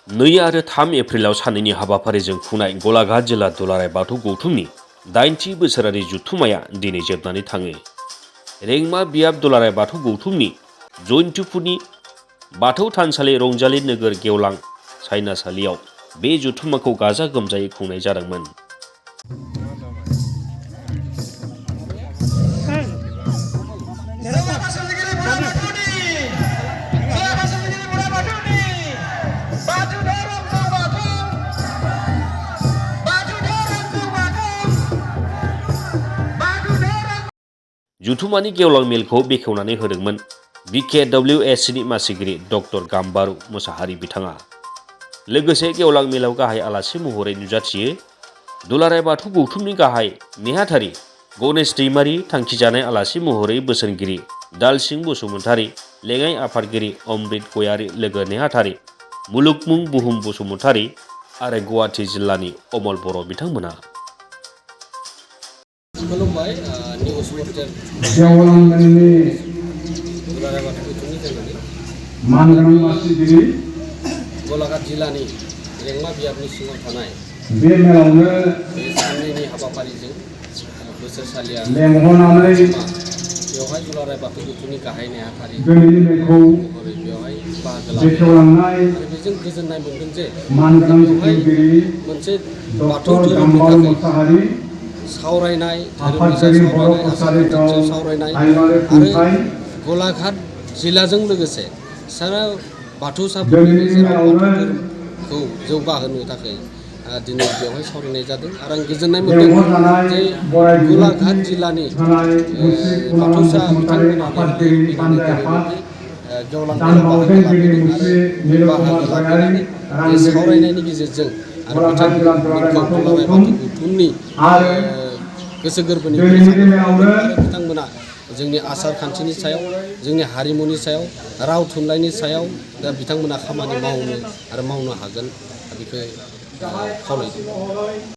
2 आरो 3 एप्रिलाव सानैनि हाबाफारिजों खुंनाय गलाघाट जिल्ला दुलाराय बाथौ गौथुमनि 8थि बोसोरारि जथुम्माया दिनै जोबनानै थाङो। रेंमा बियाब दुलाराय बाथौ गौथुमनि जयन्तपुरनि बाथौ थानसालि रंजालि नोगोर गेवलां सायनासालियाव बे जथुम्माखौ गाजा गोमजायै खुंनाय जादोंमोन। जथुम्मानि गेवलां मेलखौ बेखेवनानै होदोंमोन BKWSनि मासिगिरि डक्टर गाम्बारु मोसाहारि बिथाङा। लोगोसे गेवलां मेलाव गाहाय आलासि महरै नुजाथियो दुलाराय बाथौ गौथुमनि गाहाय नेहाथारि गणेश दैमारि, थांखिजानाय आलासि महरै बोसोनगिरि दालसिं बसुमतारी, लेङाइ आफादगिरि अमृत गयारी, लोगो नेहाथारि मुलुगमुं बुहुम बसुमतारी आरो गुवाहाटि जिल्लानि अमल बर' बिथांमोना। खुलुमबाय निउस रिपर्टार गेवलांनि दुलाराय बाथौ गौथुमनि जानानै मानगोनां मासिगिरि गलाघाट जिल्लानि रेंमा बियाबनि सिङाव थानाय बे मेलावनो बे साननैनि हाबाफारिजों बोसोरसालिया लेंहरनानै बेवहाय दुलाराय बाथौ गौथुमनि गाहाय नेहाथारि दिनैनि मेलखौ महरै बेवहाय बाहागो लादों बेखेवलांनाय आरो बेजों गोजोननाय मोनदों जे मानगोनां बेवहाय दैदेनगिरि मोनसे बाथौ डक्टर धोरोमनि गाम्बारु थाखाय मोसाहारि, सावरायनाय आफादगिरि बर' कसारिगाव सावरायनाय हायुङारि आरो खुंथाइ गलाघाट जिल्लाजों लोगोसे सारा दिनैनि बाथौसाफोरनि जेराव बाथौ मेलावनो धोरोमखौ जौगाहोनो थाखाय दिनै बेवहाय सावरायनाय जादों आरो आं गोजोननाय मोनदों लेंहरजानाय जे बोराइ गलाघाट जिल्लानि थानाय मुस्रि कुमाराम बाथौसा बसुमतारी बिथांमोना बेवहाय आफादगिरि फैनानै फान्दाय दिनैनि आफाद, बे गेवलां दान मेलाव बाहागो बावजेनगिरि लाफैदों आरो मुस्रि बे नीलकुमार बाहागो गयारी, लाफैनानै बे रांगिरि सावरायनायनि गेजेरजों आरो गलाघाट जिल्ला दुलाराय बिथांमोनखौ बाथौ दुलाराय गौथुम बाथौ गौथुमनि आरो गोसो गोरबोनिफ्राय दिनैनि साबायखर मेलावनो बावदों आरो बिथांमोना जोंनि आसार खान्थिनि सायाव, जोंनि हारिमुनि सायाव, राव थुनलाइनि सायाव दा बिथांमोना खामानि मावनो आरो मावनो हागोन बेखौ खावलायदों।